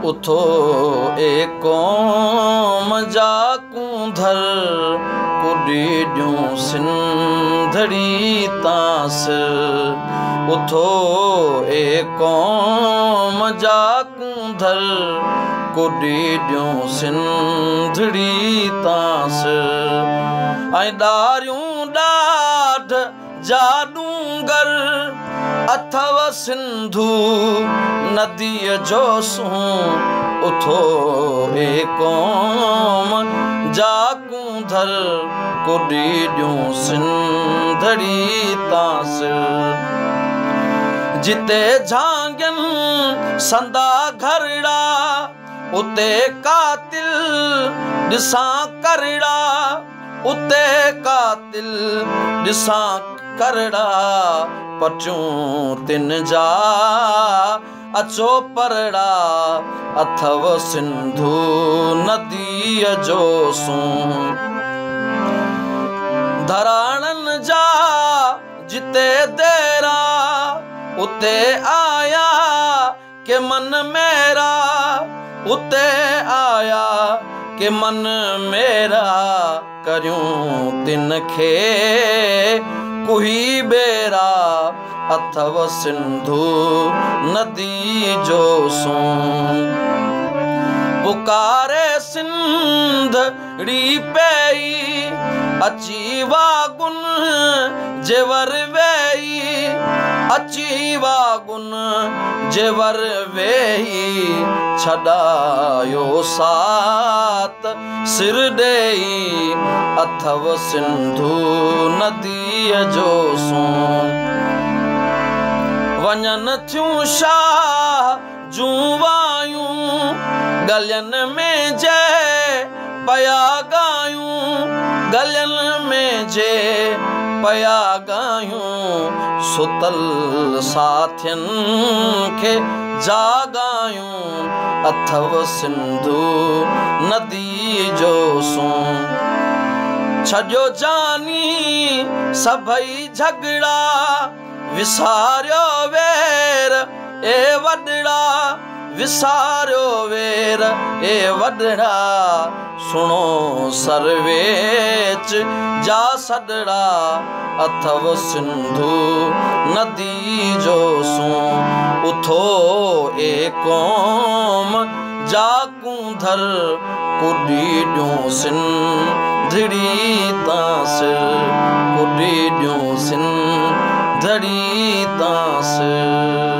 اٿو اي قوم جا ڪونڌر، ڪڏي ڏيون سنڌڙي تان سر. اٿو اي قوم جا ڪونڌر، ڪڏي ڏيون سنڌڙي تان سر. ۽ ڏاريون ڏاڍ جا ڏونگر، اٿو سنڌو نديء جو سون. اٿو اي قوم جا ڪونڌر، ڪڏي ڏيون سنڌڙي تان سر. جتي جهانگين سندا گهرڙا، اتي قاتل ڏسان ڪرڙا، اتي قاتل ڏسان ڪرڙا. پٽيون تن جا اچو پرڙا، اٿو سنڌو نديء جو سون. ڌراڻن جا جتي ديرا، اتي آيا ڪي من ميرا، اتي آيا ڪي من ميرا. ڪريون تن کي ڪهي ٻيرا، اٿو سنڌو ندي جو سون. پڪاري سنڌڙي پئي، اچي واگن جي ور ويئي، اچي واگن جي ور ويئي. ڇڏايو سات سر ڏيئي، اٿو سنڌو نديء جو سون. وڃن ٿيون شاهه جون وايون، ڳلين ۾ جي پيا ڳايون، ڳلين ۾ جي پيا ڳايون. ستل ساٿين کي جاڳايون، اٿو سنڌو ندي جو سون. ڇڏيو جاني سڀئي جهڳڙا، وساريو وير اي وڏڙا، وساريو وير اي وڏڙا. سڻو سرويچ جا سڏڙا، اٿو سنڌو ندي جو سون. اٿو اي قوم جا ڪونڌر، ڪڏي ڏيون سنڌڙي تان سر، ڪڏي ڏيون سنڌڙي تان سر.